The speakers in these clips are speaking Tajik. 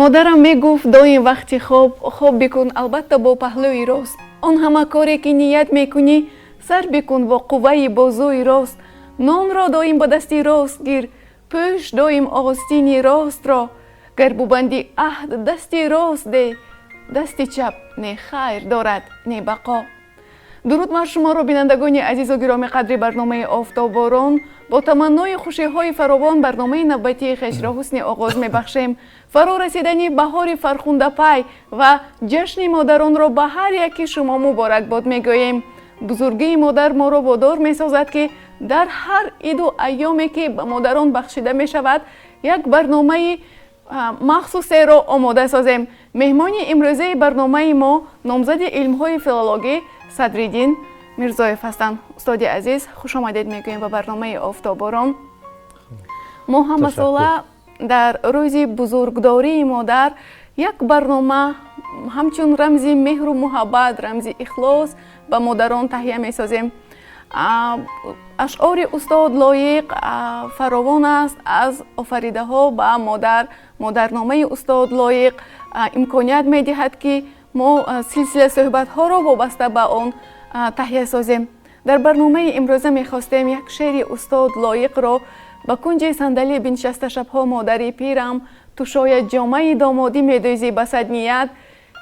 Модарам мегуфт доим: вақти хоб хоб бикун, албатта, бо паҳлӯи рост. Он ҳама коре ки ният мекунӣ, сар бикун бо қувваи бозуи рост. Нонро доим ба дасти рост гир, пӯш доим остини ростро. Гар бубанди аҳд, дасти рост де, дасти чап не хайр дорад, не бақо. Дуруд бар шуморо, бинандагони азизу гироми қадри барномаи «Офтобборон». Бо таманнои хушиҳои фаровон барномаи навбатии хешро ҳусни оғоз мебахшем. Фаро расидани баҳори фархундапай ва ҷашни модаронро ба ҳар яки шумо муборакбод мегӯем. Бузургии модар моро водор месозад, ки дар ҳар иду айёме ки ба модарон бахшида мешавад, як барномаи махсусеро омода созем. Меҳмони имрӯзаи барномаи мо номзади илмҳои филологӣ Садриддин Мирзоев ҳастанд. Устоди азиз, хушомадед мегӯем ба барномаи «Офтобборон». Мо ҳамасола дар рӯзи бузургдории модар як барнома ҳамчун рамзи меҳру муҳаббат, рамзи ихлос ба модарон таҳия месозем. Ашъори устод Лоиқ фаровон аст аз офаридаҳо ба модар. Модарномаи устод Лоиқ имконият медиҳад, ки мо силсила суҳбатҳоро вобаста ба он таҳия созем. Дар барномаи имрӯза мехостем як шеъри устод Лоиқро, «Ба кунҷи сандалӣ биншаста шабҳо модари пирам, ту шояд ҷомаи домодӣ медӯзӣ ба сад ният,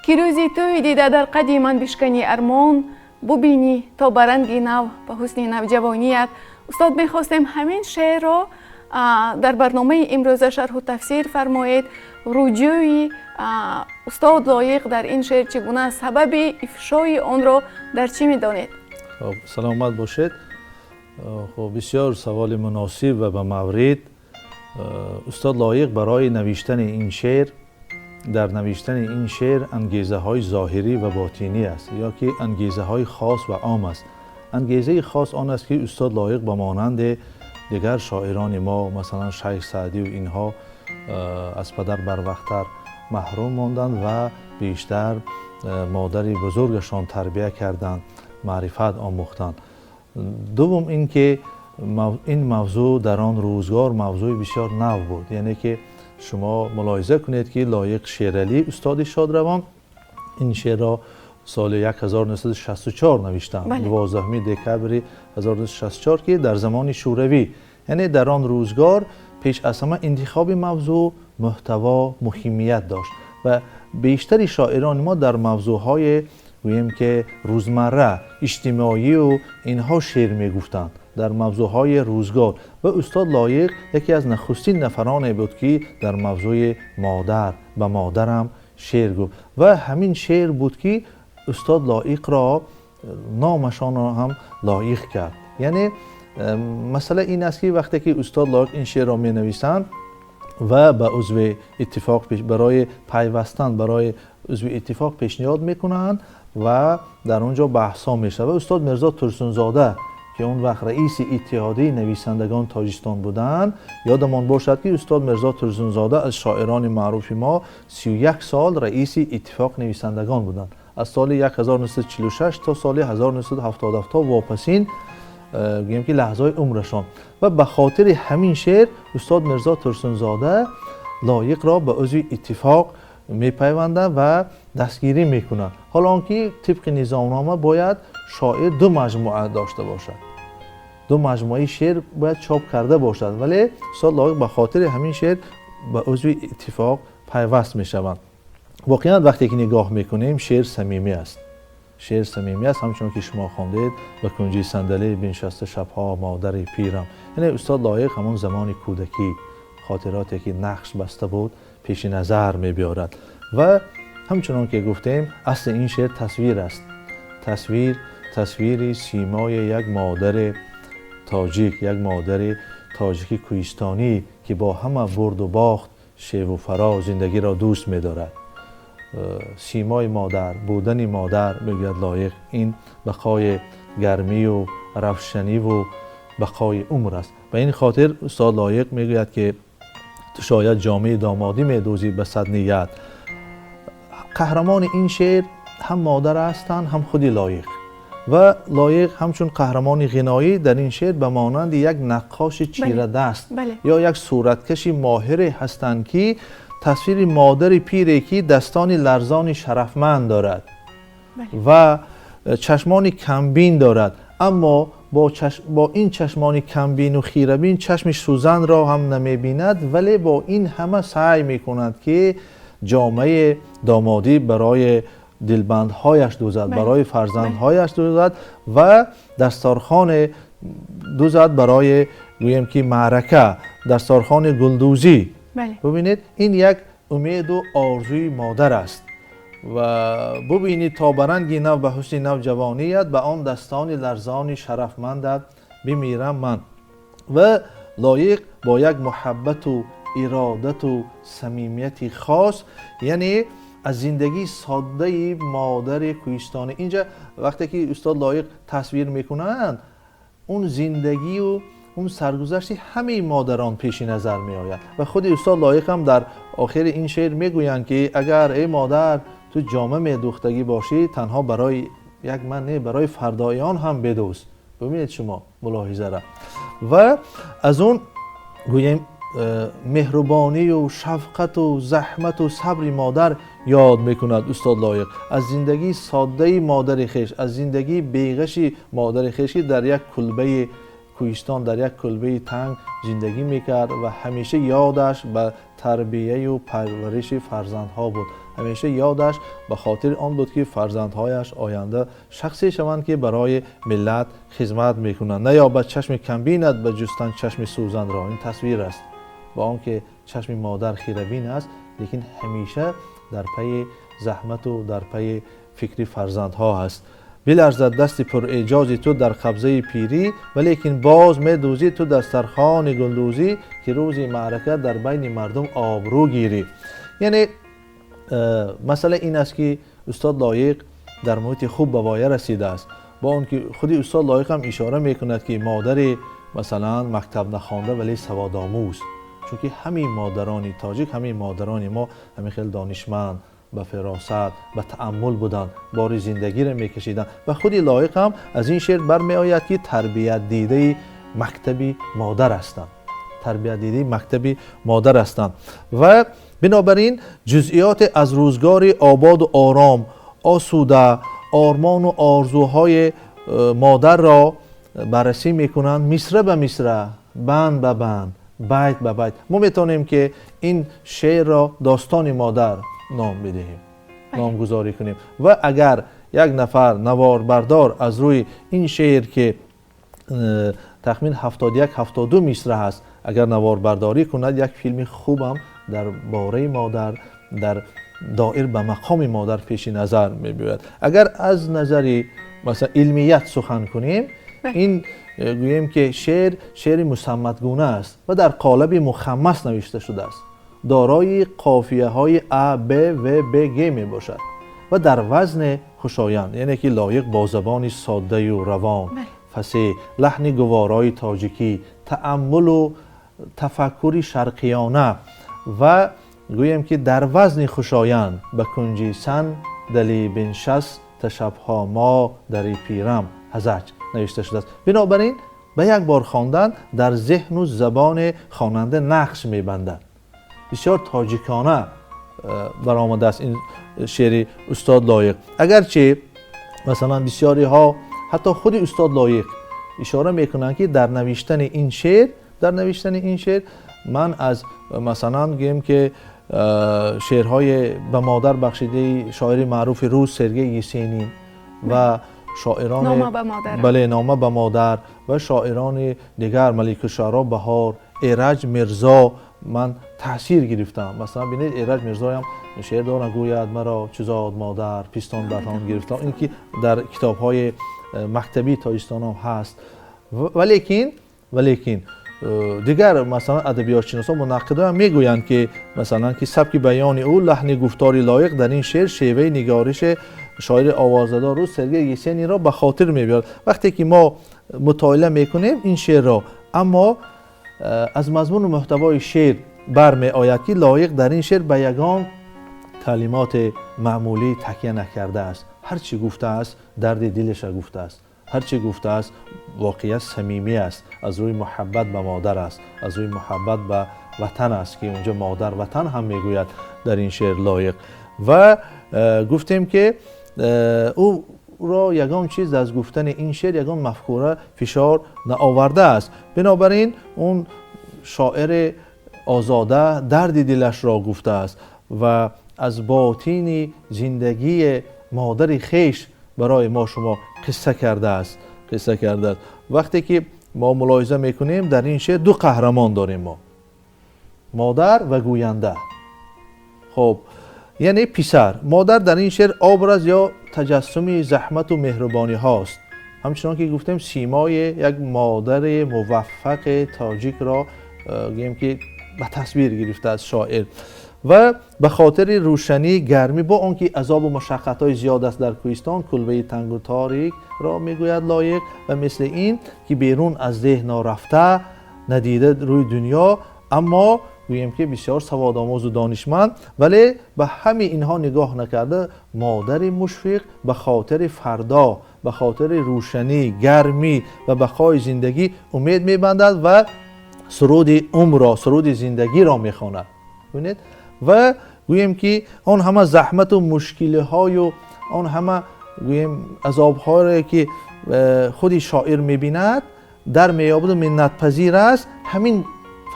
ки рӯзи тӯй дида дар қади ман бишканӣ армон, бубинӣ то ба ранги нав, ба ҳусни навҷавоният. Устод, мехостем ҳамин шеърро дар барномаи имрӯза шарҳу тафсир фармоед. Руҷӯи устод Лоиқ дар ин шеър чӣ гуна аст? Сабаби ифшои онро дар чӣ медонед? Хоб, саломат бошед. Хоб, бисёр саволи муносиб ва ба маврид. Устод Лоиқ барои навиштани ин шеър, дар навиштани ин шеър ангезаҳои зоҳирӣ ва ботинӣ аст ё ки ангезаҳои хос ва ом аст. Ангезаи хос он аст, ки устод Лоиқ ба монанди дигар шоирони мо, масалан Шайх Саъдию инҳо, аз падар барвақттар маҳрум монданд ва бештар модари бузургашон тарбия карданд, маърифат омӯхтанд. Дуввум ин ки ин мавзӯъ дар он рӯзгор мавзӯи бисёр нав буд. Яъне ки шумо мулоҳиза кунед, ки Лоиқ Шералӣ, устоди шодравон, ин шеърро соли 1964 навиштанд, 12 декабри 1964, ки дар замони Шӯравӣ, яъне дар он рӯзгор пеш аз ҳама интихоби мавзӯъ, муҳтаво муҳимият дошт ва бештари шоирони мо дар мавзӯъҳои, гӯем ки, рӯзмарра, иҷтимоию инҳо шеър мегуфтанд, дар мавзӯъҳои рӯзгор. Ва устод Лоиқ яке аз нахустин нафароне буд, ки дар мавзӯи модар, ба модарам шеър гуфт. Ва ҳамин шеър буд, ки устод Лоиқро номашонро ҳам лоиқ кард. Яъне масъала ин аст, ки вақте ки устод Лоиқ ин шеърро менависанд ва ба узви иттифоқ барои пайвастан, барои узви иттифоқ пешниҳод мекунанд ва дар он ҷо баҳсҳо мешавад, ва устод Мирзо Турсунзода, ки он вақт раиси Иттиҳодияи нависандагони Тоҷикистон буданд, ёдамон бошад, ки устод Мирзо Турсунзода аз шоирони маъруфи мо 31 сол раиси Иттифоқи нависандагон буданд, аз соли 1946 то соли 1977, то вопасин, гӯем ки, лаҳзаҳои умрашон. Ва ба хотири ҳамин шеър устод Мирзо Турсунзода Лоиқро ба узви иттифоқ мепайвандад ва дастгирӣ мекунад. Ҳоло он ки тибқи низомнома бояд шоир ду маҷмӯа дошта бошад, ду маҷмӯаи шеър бояд чоп карда бошад, вале устод Лоиқ ба хотири ҳамин шеър ба узви иттифоқ пайваст мешаванд. Воқеан, вақте ки нигоҳ мекунем, шеър самимӣ аст, шеър самимӣ аст. Ҳамчунон ки шумо хондед: «Ба кунҷи сандалӣ биншаста шабҳо модари пирам», яъне устод Лоиқ ҳамон замони кӯдакӣ, хотироте ки нақш баста буд, пеши назар мебиёрад. Ва ҳамчунон ки гуфтем, асли ин шеър тасвир аст, тасвир, тасвири симои як модари тоҷик, як модари тоҷики кӯҳистонӣ, ки бо ҳама бурду бохт, шеву фароз зиндагиро дӯст медорад. Симои модар, будани модар, мегӯяд Лоиқ, ин бақои гармию равшаниву бақои умр аст. Ба ин хотир устод Лоиқ мегӯяд, ки ту шояд ҷомаи домодӣ медӯзӣ ба сад ният. Қаҳрамони ин шеър ҳам модар ҳастанд, ҳам худи Лоиқ. Ва Лоиқ ҳамчун қаҳрамони ғиноӣ дар ин шеър ба монанди як наққоши чирадаст ё як сураткаши моҳире ҳастанд, ки Тасвири модари пире ки дастони ларзони шарафманд дорад ва чашмони камбин дорад, аммо бо ин чашмони камбин ва хирабин чашми сӯзанро ҳам намебинад, вале бо ин ҳама саъй мекунад, ки ҷомаи домодӣ барои дилбандҳояш дӯзад, барои фарзандҳояш дӯзад ва дастархон дӯзад барои, гӯем ки, маърака, дастархони гулдӯзӣ. Бубинед, ин як умеду орзуи модар аст. Ва бубинед, то ба ранги нав, ба ҳусни нав ҷавоният, ба он дастони ларзони шарафмандат бимирам ман. Ва Лоиқ бо як муҳаббату иродату самимияти хос, яъне аз зиндагии содаи модари кӯҳистонӣ инҷа вақте ки устод Лоиқ тасвир мекунанд, он зиндагию он саргузашти ҳамаи модарон пеши назар меояд. Ва худи устод Лоиқ ҳам дар охири ин шеър мегӯянд, ки агар, эй модар, ту ҷома медӯхтагӣ бошӣ, танҳо барои як ман не, барои фардоён ҳам бидӯз. Бубинед шумо мулоҳизара. Ва аз он, гӯем, меҳрубонию шафқату заҳмату сабри модар ёд мекунад устод Лоиқ, аз зиндагии содаи модари хеш, аз зиндагии беғаши модари хеш, ки дар як кулбаи кӯҳистон, дар як кулбаи танг зиндагӣ мекард ва ҳамеша ёдаш ба тарбияю парвариши фарзандҳо буд, ҳамеша ёдаш ба хотири он буд, ки фарзандҳояш оянда шахсе шаванд, ки барои миллат хизмат мекунанд. Наёбад чашми камбинат ба ҷустан чашми сӯзанро. Ин тасвир аст ба он ки чашми модар хирабин аст, лекин ҳамеша дар пайи заҳмату дар пайи фикри фарзандҳо аст. Биларзад дасти пурэъҷози ту дар қабзаи пирӣ, валекин боз медӯзӣ ту дастархони гулдӯзӣ, ки рӯзи маърака дар байни мардум обрӯ гирӣ. Яъне масъала ин аст, ки устод Лоиқ дар муҳити хуб ба воя расидааст, бо он ки худи устод Лоиқ ҳам ишора мекунад, ки модари, масалан, мактаб нахонда, вале саводомӯз, чунки ҳамаи модарони тоҷик, ҳамаи модарони мо ҳамин хел донишманд, ба фаросат, ба тааммул буданд, бори зиндагиро мекашиданд. Ва худи Лоиқ ҳам аз ин шеър бармеояд, ки тарбиятдидаи мактаби модар ҳастанд, тарбиятдидаи мактаби модар ҳастанд. Ва бинобар ин ҷузъиёте аз рӯзгори ободу ором, осуда, ормону орзуҳои модарро баррасӣ мекунанд, мисра ба мисра, банд ба банд, байт ба байт. Мо метавонем, ки ин шеърро «Достони модар» ном бидиҳем, номгузорӣ кунем. Ва агар як нафар наворбардор аз рӯи ин шеър, ки тахмин 71-72 мисра ҳаст, агар наворбардорӣ кунад, як филми хубам дар бораи модар, дар доир ба мақоми модар пеши назар мебиёяд. Агар аз назари, масалан, илмият сухан кунем, ин, гӯем ки, шеър шеъри мусамматгуна аст ва дар қолаби мухаммас навишта шудааст, дорои қофияҳои а, б, в, б, г мебошад ва дар вазни хушоянд, яъне ки Лоиқ бо забони соддаю равон, фасеҳ, лаҳни гуворои тоҷикӣ, тааммулу тафаккури шарқиёна ва, гӯем ки, дар вазни хушоянд «ба кунҷи сандалӣ биншаста шабҳо модари пирам» ҳазаҷ навишта шудааст. Бинобар ин ба як бор хондан дар зеҳну забони хонанда нақш мебандад. Бисёр тоҷикона баромадааст ин шеъри устод Лоиқ. Агарчи, масалан, бисёриҳо, ҳатто худи устод Лоиқ ишора мекунанд, ки дар навиштани ин шеър ман аз, масалан, гӯем ки, шеърҳои ба модар бахшидаи шоири маъруфи рус Сергей Есенин ва шоирони «Нома ба модар». Бале, «Нома ба модар» ва шоирони дигар, Маликушшуаро Баҳор, Эраҷ Мирзо, ман таъсир гирифтам. Масалан, бинед, Эраҷ Мирзоям шеър дорад: «Гӯяд маро чу зод модар, пистон бар гирифтам». Ин ки дар китобҳои мактабии тоҷикистонам ҳаст. Валекин дигар, масалан, адабиётшиносон, мунаққидон мегӯянд, ки, масалан, ки сабки баёни ӯ, лаҳни гуфтори Лоиқ дар ин шеър шеваи нигориши шоири овозадор рус Сергей Есенинро ба хотир мебиёрад. Вақте ки мо мутолиа мекунем ин шеърро, аммо аз мазмуну муҳтавои шеър бармеояд, ки Лоиқ дар ин шеър ба ягон таълимоти маъмулӣ такя накардааст. Ҳар чӣ гуфтааст, дарди дилаша гуфтааст. Ҳарчи гуфтааст, воқеа самимӣ аст, аз рӯи муҳаббат ба модар аст, аз рӯи муҳаббат ба ватан аст, ки унҷо модар ватан ҳам мегӯяд дар ин шеър Лоиқ. Ва гуфтем, ки ӯро ягон чиз аз гуфтани ин шеър, ягон мафкура фишор наовардааст. Бинобар ин он шоири озода дарди дилашро гуфтааст ва аз ботини зиндагии модари хеш барои мо шумо қисса кардааст, қисса кардааст. Вақте ки мо мулоҳиза мекунем, дар ин шеър ду қаҳрамон дорем мо: модар ва гӯянда. Хуб, яъне писар. Модар дар ин шеър образ ё таҷассуми заҳмату меҳрубониҳост. Ҳамчунон ки гуфтем, симои як модари муваффақи тоҷикро гӯем ки ба тасвир гирифтааст шоир. Ва ба хотири рӯшанӣ, гармӣ, бо он ки азобу машаққатҳои зиёд аст дар кӯҳистон, кулбаи тангу торикро мегӯяд Лоиқ, ва мисли ин ки берун аз деҳ нарафта, надида рӯи дунё, аммо гӯем ки бисёр саводомӯзу донишманд, вале ба ҳамаи инҳо нигоҳ накарда, модари мушфиқ ба хотири фардо, ба хотири рӯшанӣ, гармӣ ва бақои зиндагӣ умед мебандад ва суруди умрро, суруди зиндагиро мехонад. Бубинед, ва гӯем ки он ҳама заҳмату мушкилиҳою он ҳама гӯем азобҳое ки худи шоир мебинад, дар меёбаду миннатпазир аст, ҳамин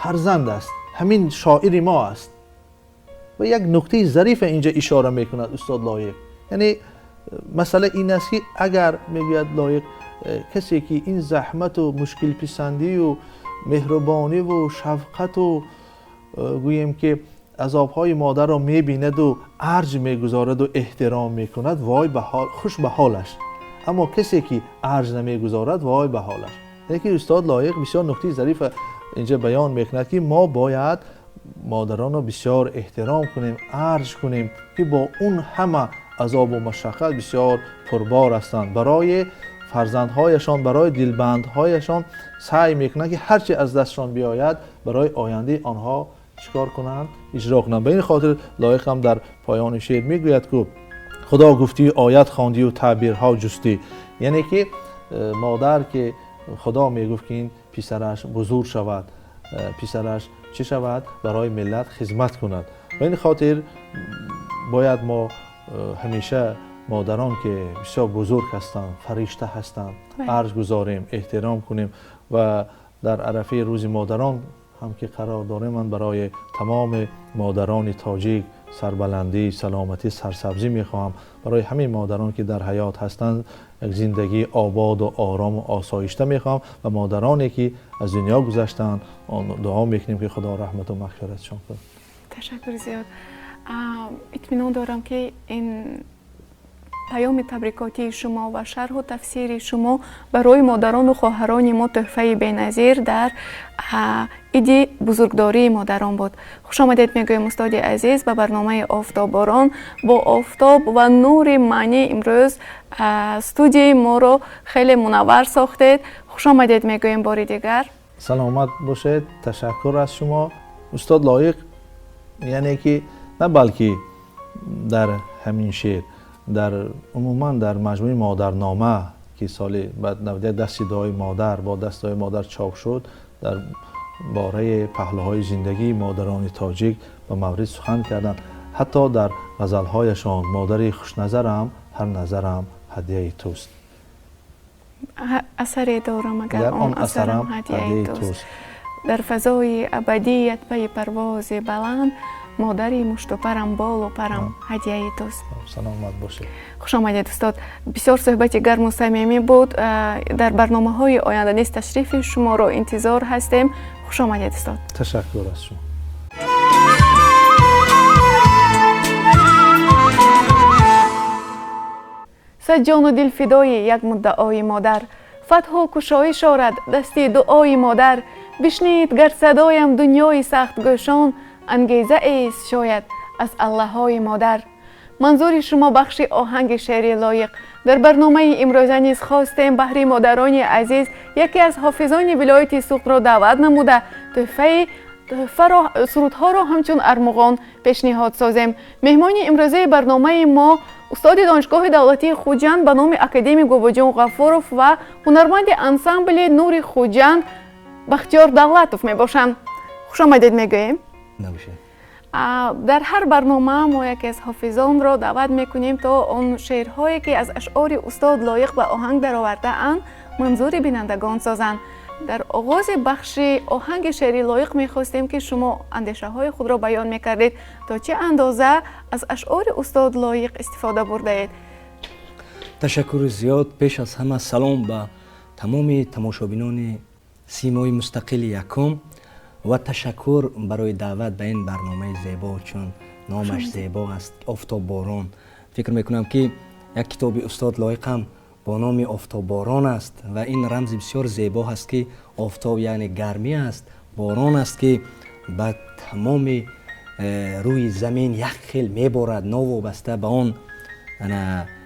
фарзанд аст, ҳамин шоири мо аст. Ва як нуктаи зарифа инҷа ишора мекунад устод Лоиқ. Яъне масъала ин аст, ки агар, мегӯяд Лоиқ, касе ки ин заҳмату мушкилписандию меҳрубониву шафқату гӯем ки азобҳои модарро мебинаду арҷ мегузораду эҳтиром мекунад, вой ба ҳол, хуш ба ҳолаш. Аммо касе ки арҷ намегузорад, вой ба ҳолаш. Яъне ки устод Лоиқ бисёр нуктаи зарифа инҷа баён мекунад, ки мо бояд модаронро бисёр эҳтиром кунем, арҷ кунем, ки бо он ҳама азобу машаққат бисёр пурбор ҳастанд. Барои фарзандҳояшон, барои дилбандҳояшон саъй мекунанд, ки ҳарчи аз дастшон биёяд барои ояндаи онҳо чикор кунанд, иҷро кунанд. Ба ин хотир Лоиқ ҳам дар поёни шеър мегӯяд, ки худо гуфтӣ, оят хондию таъбирҳо ҷустӣ. Яъне ки модар ки худо мегуфт, ки ин писараш бузург шавад, писараш чӣ шавад, барои миллат хизмат кунад. Ба ин хотир бояд мо ҳамеша модарон, ки бисёр бузург ҳастанд, фаришта ҳастанд, арҷ гузорем, эҳтиром кунем. Ва дар арафаи рӯзи модарон ҳам ки қарор дорем, ман барои тамоми модарони тоҷик сарбаландӣ, саломатӣ, сарсабзӣ мехоҳам. Барои ҳамаи модарон, ки дар ҳаёт ҳастанд, як зиндагии ободу орому осоишта мехоҳам. Ва модароне ки аз дунё гузаштанд, дуо мекунем, ки худо раҳмату мағфиратшон кунад. Ташаккур зиёд. Итминон дорам, ки ин паёми табрикотии шумо ва шарҳу тафсири шумо барои модарону хоҳарони мо тӯҳфаи беназир дар иди бузургдории модарон буд. Хушомадед мегӯем, устоди азиз, ба барномаи Офтобборон. Бо офтоб ва нури маънӣ имрӯз студияи моро хеле мунаввар сохтед. Хушомадед мегӯем бори дигар. Саломат бошед, ташаккур аз шумо. Устод Лоиқ, яъне ки на балки дар ҳамин шеър, дар умуман дар маҷмӯи Модарнома, ки соли баъд 91 дасти дуои модар бо дасти дуои модар чоп шуд, дар бораи паҳлӯҳои зиндагии модарони тоҷик ба маврид сухан карданд. Ҳатто дар ғазалҳояшон: модари хушназарам, ҳар назарам ҳадияи туст, асаре дорам, агар он асарам ҳадияи туст, дар фазои абадият пайи парвози баланд, модари муштупарам, болу парам ҳадияи туст. Саломат бошед. Хуш омадед, устод. Бисёр суҳбати гарму самимӣ буд. Дар барномаҳои оянда низ ташрифи шуморо интизор ҳастем. Хуш омадед, устод. Ташаккур аз шумо. Сад ҷону дил фидои як муддаои модар, фатҳу кушоиш орад дасти дуои модар. Бишнид гар садоям дунёи сахтгӯшон, ангеза эст шояд аз аллаҳои модар. Манзури шумо бахши оҳанги шеъри Лоиқ. Дар барномаи имрӯза низ хостем баҳри модарони азиз яке аз ҳофизони вилояти Суғдро даъват намуда, тӯҳфаи тӯҳфаро, сурудҳоро ҳамчун армуғон пешниҳод созем. Меҳмони имрӯзаи барномаи мо устоди Донишгоҳи давлатии Хуҷанд ба номи академик Бобоҷон Ғафуров ва ҳунарманди ансамбли Нури Хуҷанд Бахтиёр Давлатов мебошанд. Хушомадед мегӯем. Дар ҳар барнома мо яке аз ҳофизонро даъват мекунем, то он шеърҳое ки аз ашъори устод Лоиқ ба оҳанг даровардаанд, манзури бинандагон созанд. Дар оғози бахши оҳанги шеъри Лоиқ мехостем, ки шумо андешаҳои худро баён мекардед, то чӣ андоза аз ашъори устод Лоиқ истифода бурдаед. Ташаккури зиёд. Пеш аз ҳама салом ба тамоми тамошобинони Симои мустақили якум ва ташаккур барои даъват ба ин барномаи зебо, чун номаш зебо аст, Офтобборон. Фикр мекунам, ки як китоби устод Лоиқ ҳам бо номи Офтобборон аст ва ин рамзи бисёр зебо ҳаст, ки офтоб яъне гармӣ аст, борон аст, ки ба тамоми рӯи замин як хел меборад, новобаста ба он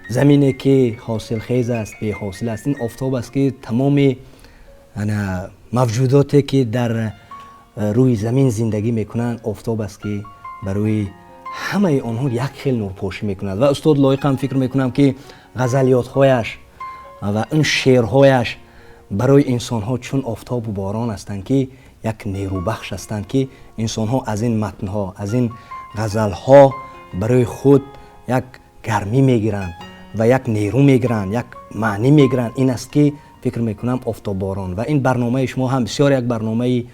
замине ки ҳосилхез аст, беҳосил аст. Ин офтоб аст, ки тамоми мавҷудоте ки дар рӯи замин зиндагӣ мекунанд, офтоб аст, ки барои ҳамаи онҳо як хел нурпошӣ мекунад. Ва устод Лоиқ ҳам, фикр мекунам, ки ғазалиётҳояш ва ин шеърҳояш барои инсонҳо чун офтобу борон ҳастанд, ки як нерӯбахш ҳастанд, ки инсонҳо аз ин матнҳо, аз ин ғазалҳо барои худ як гармӣ мегиранд ва як нерӯ мегиранд, як маънӣ мегиранд. Ин аст, ки фикр мекунам, Офтобборон. Ва ин барномаи шумо ҳам бисёр як барномаи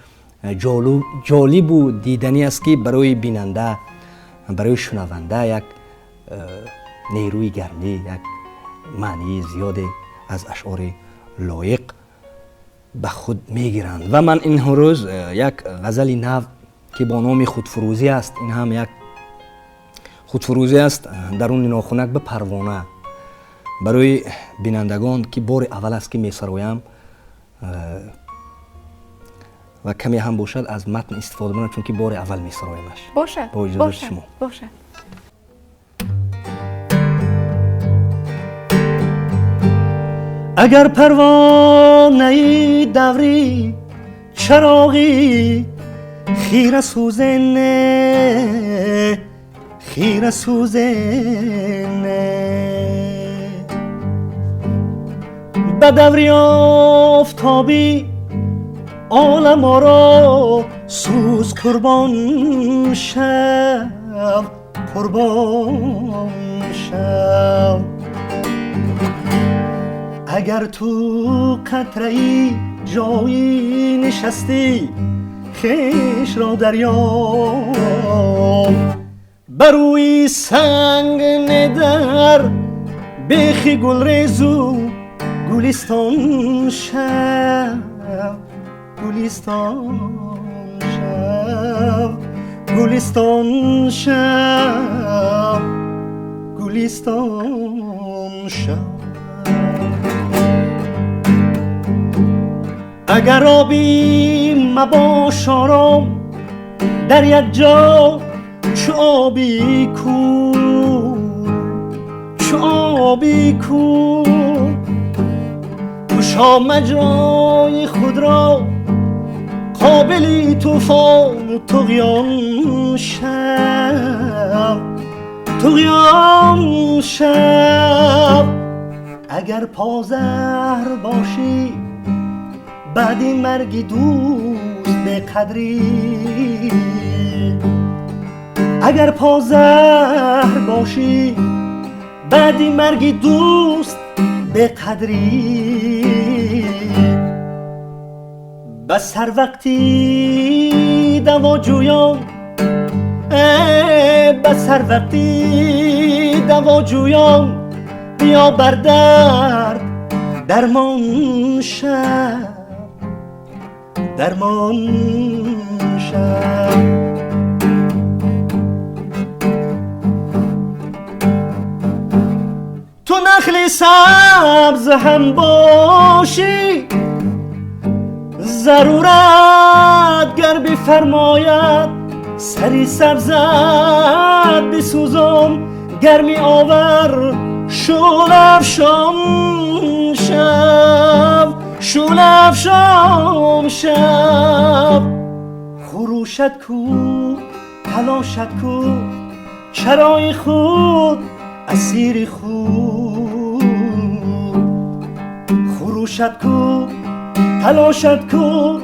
ҷолибу диданӣ аст, ки барои бинанда, барои шунаванда як нерӯи гармӣ, як маънии зиёде аз ашъори Лоиқ ба худ мегиранд. Ва ман ин рӯз як ғазали нав, ки бо номи Худфурӯзӣ аст, ин ҳам як худфурӯзӣ аст даруни нохунак ба парвона, барои бинандагон, ки бори аввал аст, ки месароям ва каме ҳам бошад аз матн истифода барам, чунки бори аввал месароямаш. Бошад. Бо иҷозати шумо. Бошад. Агар парвонаи даври чароғи хира сӯзене, хира сӯзене, ба даври офтобӣ оламоро сӯз, қурбон шав, қурбон шав. Агар ту қатраи ҷоӣ нишастӣ, хешро дарёб, ба рӯи санг недар бехи гулрезу гулистон шав, гулистон шав, гулистон шав, гулистон шав. Агар обӣ мабош ором дар як ҷо, чу оби кӯл, чу оби кӯл, кушо маҷрои худро, қобили тӯфону туғён шав, туғён шав. Агар позаҳр бошӣ, баъди марги дӯст беқадрӣ, агар позаҳр бошӣ, баъди марги дӯст беқадрӣ, ба сарвақти давоҷӯён, ба сарвақти давоҷӯён биё бар дард дармон шав, дармон шав. Ту нахли сабз ҳам бошӣ, зарурат гар бифармояд, сари сабзат бисӯзон, гарми овар, шӯлафшон шав, шӯлафшон шав. Хурӯш خروشت کو، تلاشت کو، چرای خود اسیر خود. خروشت کو، تلاشت کو،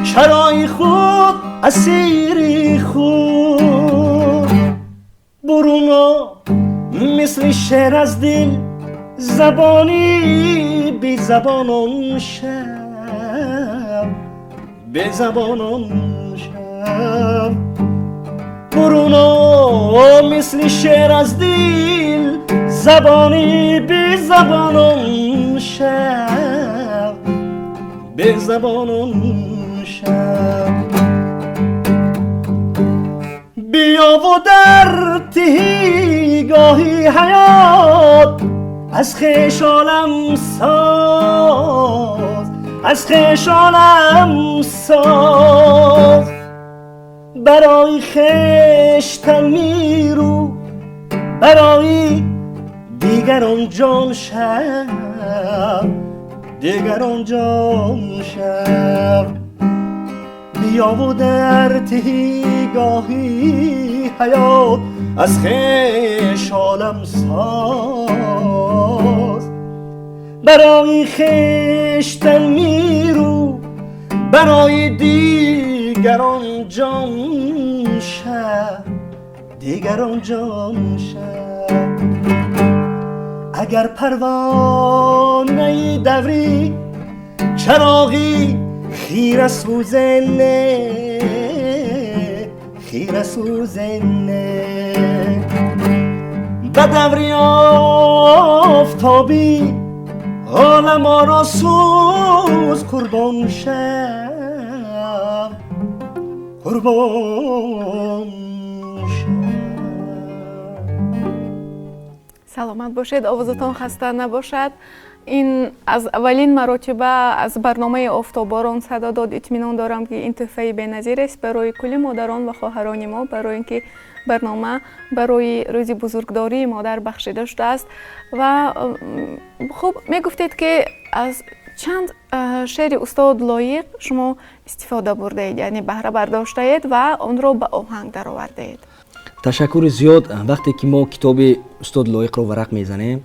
چرای خود اسیر خود. برونا مثل شعر از دل، زبانی بی زبانان شب، بی زبانان شب. برونا مثل شعر از دل، زبانی بی زبانان شب، بی زبانان شب. بیا و در تهیگاهی حیات، از خویش عالم ساز، از خویش عالم ساز. برای خویشتن میرو، برای دیگران جان شب، دیگران جان شب. بیا و در تهیگاهی حیات، از خویش عالم ساز. برای خویشتن میرو، برای دیگران جان شب، دیگران جان شب. اگر پروانه دوری، چراغی خیره سوزنه، خیره سوزنه. به دوری آفتابی عالم را سوز، قربان شب، قربان شب. Саломат бошед, овозатон хаста набошад. Ин аз аввалин маротиба аз барномаи Офтоборон садо дод. Итминон дорам, ки ин тӯҳфаи беназир аст барои кулли модарон ва хоҳарони мо, барои ин ки барнома барои рӯзи бузургдории модар бахшида шудааст. Ва хуб, мегуфтед, ки аз чанд шеъри устод Лоиқ шумо истифода бурдаед, яъне баҳра бардоштаед ва онро ба оҳанг даровардаед. Ташаккури зиёд. Вақте ки мо китоби устод Лоиқро варақ мезанем,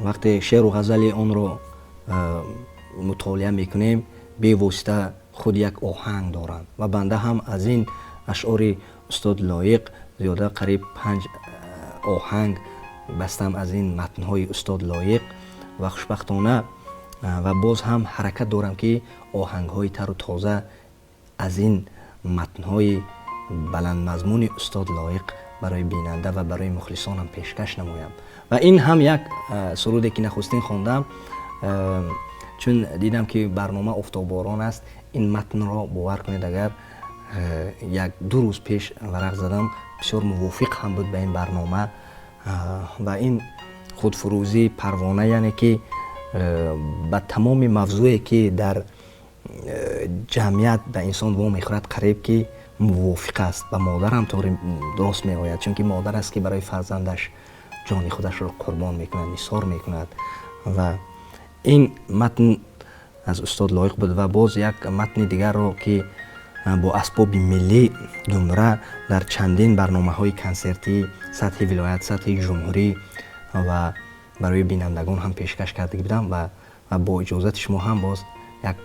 вақте шеъру ғазали онро мутолиа мекунем, бевосита худ як оҳанг доранд ва банда ҳам аз ин ашъори устод Лоиқ зиёда қариб 5 оҳанг бастам аз ин матнҳои устод Лоиқ ва хушбахтона ва боз ҳам ҳаракат дорам, ки оҳангҳои тару тоза аз ин матнҳои баландмазмуни устод Лоиқ барои бинанда ва барои мухлисонам пешкаш намоям. Ва ин ҳам як суруде, ки нахустин хондам, чун дидам, ки барнома Офтоборон аст, ин матнро, бовар кунед, агар як ду рӯз пеш варақ задам, бисёр мувофиқ ҳам буд ба ин барнома. Ва ин худфурӯзии парвона, яъне ки ба тамоми мавзӯе, ки дар ҷамъият ба инсон вомехӯрад, қариб ки мувофиқ аст. Ба модарам таври рост меояд, чунки модар аст, ки барои фарзандаш ҷони худашро қурбон мекунад, нисор мекунад. Ва ин матн аз устод Лоиқ буд. Ва боз як матни дигарро, ки бо асбоби миллӣ думра дар чандин барномаҳои консертӣ сатҳи вилоят, сатҳи ҷумҳурӣ ва барои бинандагон ҳам пешкаш карда будам ва бо иҷозати шумо ҳам боз як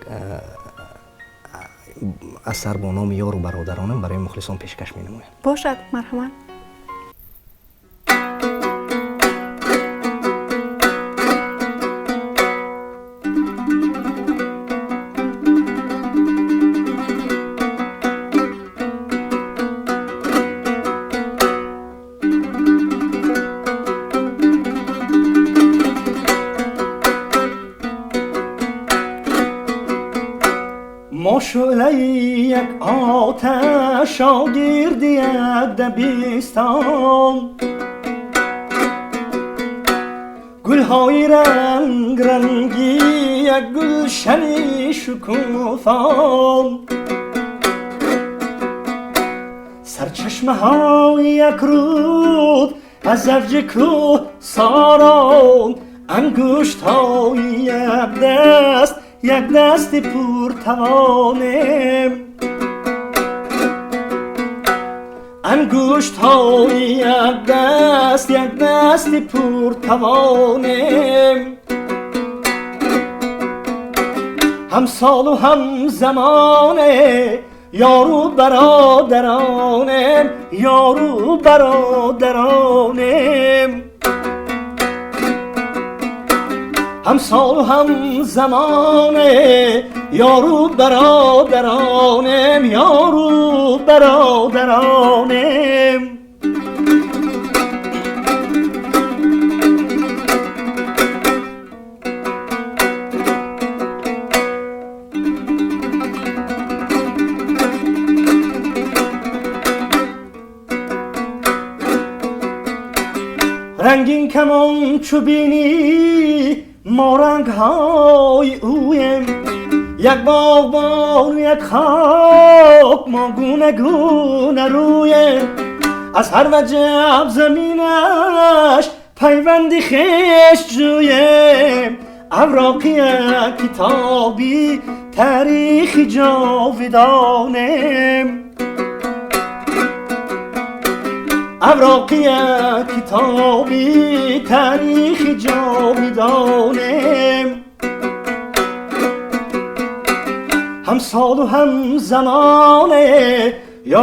асар бо номи Ёру бародаронам барои мухлисон пешкаш менамоям. Бошад, марҳамат. Мо шӯълаи як оташ, шогирди як дабистон, гулҳои рангрангӣ як гулшани шукуфон, сарчашмаҳои як руд аз авҷи кӯҳ сорон, ангуштҳои як даст, як дасти пуртавонем. Ангуштҳои як даст, як дасти пуртавонем. Ҳамсолу ҳамзамоне, ёру бародаронем, ёру бародаронем. Ҳамсолу ҳамзамоне, ёру бародаронем, ёру бародаронем. Рангин камон чу бинӣ, мо рангҳои ӯем. Як боғбон, як хок, мо гуна-гуна рӯем. Аз ҳар ваҷаб заминаш пайванди хеш ҷӯем. Авроқи як китоби таърихи ҷовидонем. Авроқи як китоби таърихи ҷовидонем. Ҳамсолу ҳамзамоне,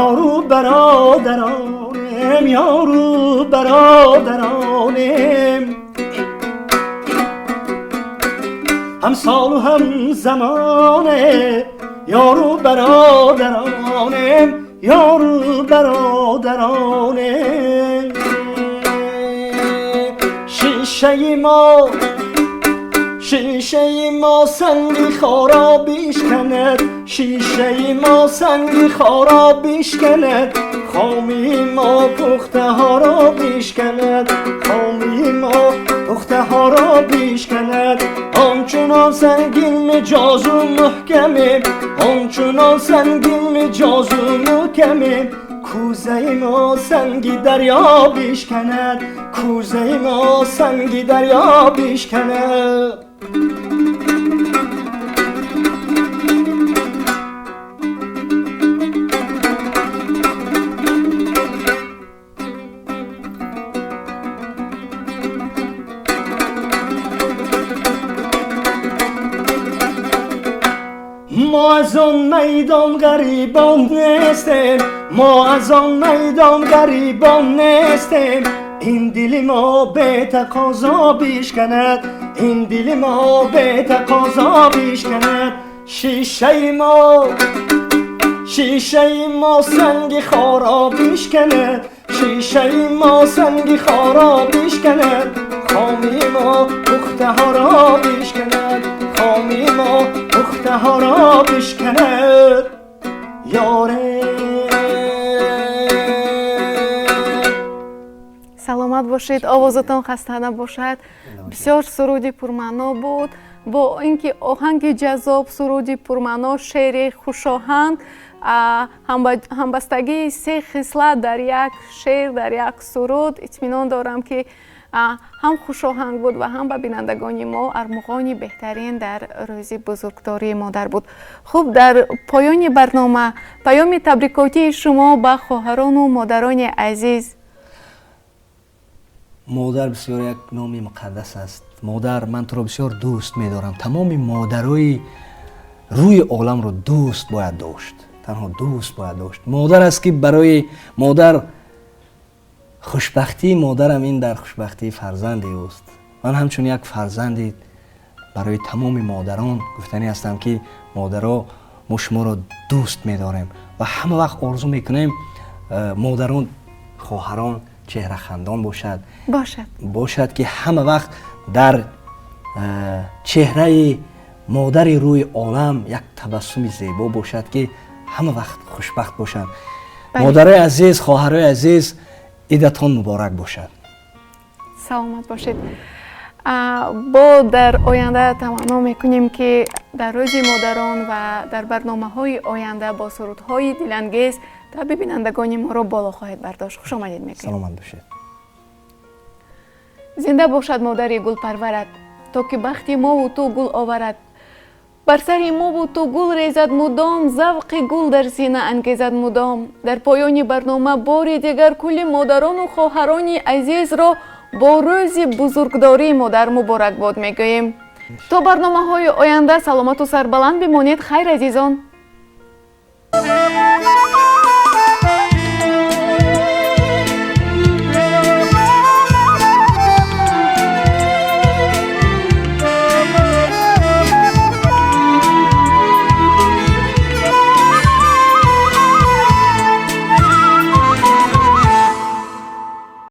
ёру бародаронем, ёру бародаронем. Ҳамсолу ҳамзамоне, ёру бародаронем, ёру бародаронем. Шишаи мо, шишаи мо санги хора бишканад, шишаи мо санги хора бишканад, хоми мо пухтаҳоро бишканад, хоми мо пухтаҳоро бишканад. Ҳамчунон сангин миҷозу муҳкамем, ҳамчунон сангин миҷозу муҳкамем. Кӯзаи мо санги дарё бишканад, кӯзаи мо санги дарё бишканад. Мо аз он майдон ғарибон нестем, мо аз он майдон ғарибон нестем. Ин дили мо бетақозо бишканад, ин дили мо бетақозо бишканад. Шишаи мо, шишаи мо санги хора бишканад, шишаи мо санги хора бишканад, хоми мо пухтаҳоро бишканад, хоми мо пухтаҳоро бишканад. Ёре Саломат бошед, овозатон хаста набошад. Бисёр суруди пурмаъно буд, бо ин ки оҳанги ҷаззоб, суруди пурмаъно, шеъри хушоҳанг, ҳамбастагии се хислат дар як шеър, дар як суруд. Итминон дорам, ки ҳам хушоҳанг буд ва ҳам ба бинандагони мо армуғони беҳтарин дар рӯзи бузургдории модар буд. Хуб, дар поёни барнома паёми табрикотии шумо ба хоҳарону модарони азиз. Модар бисёр як номи муқаддас аст. Модар, ман туро бисёр дӯст медорам. Тамоми модарои рӯи оламро дӯст бояд дошт, танҳо дӯст бояд дошт. Модар аст ки барои модар хушбахтии модарам ин дар хушбахтии фарзанди ӯст. Ман ҳамчун як фарзанди барои тамоми модарон гуфтанӣ ҳастам, ки модаро, мо шуморо дӯст медорем ва ҳама вақт орзу мекунем модарон, хоҳарон чеҳрахандон бошад, бошад, бошад, ки ҳама вақт дар чеҳраи модари рӯи олам як табассуми зебо бошад, ки ҳама вақт хушбахт бошанд. Модарои азиз, хоҳарои азиз, идатон муборак бошад. Саломат бошед. Бо дар оянда таманно мекунем, ки дар рӯзи модарон ва дар барномаҳои оянда бо сурудҳои дилангез таби бинандагони моро боло хоҳед бардошт. Хушомадед мекунем. Саломат бошед. Зинда бошад модари гулпарварат, то ки бахти мову ту гул оварад. Бар сари мо бу ту гул резад мудом, завқи гул дар сина ангезад мудом. Дар поёни барнома бори дигар кулли модарону хоҳарони азизро бо рӯзи бузургдории модар муборакбод мегӯем. То барномаҳои оянда саломату сарбаланд бимонед. Хайр, азизон.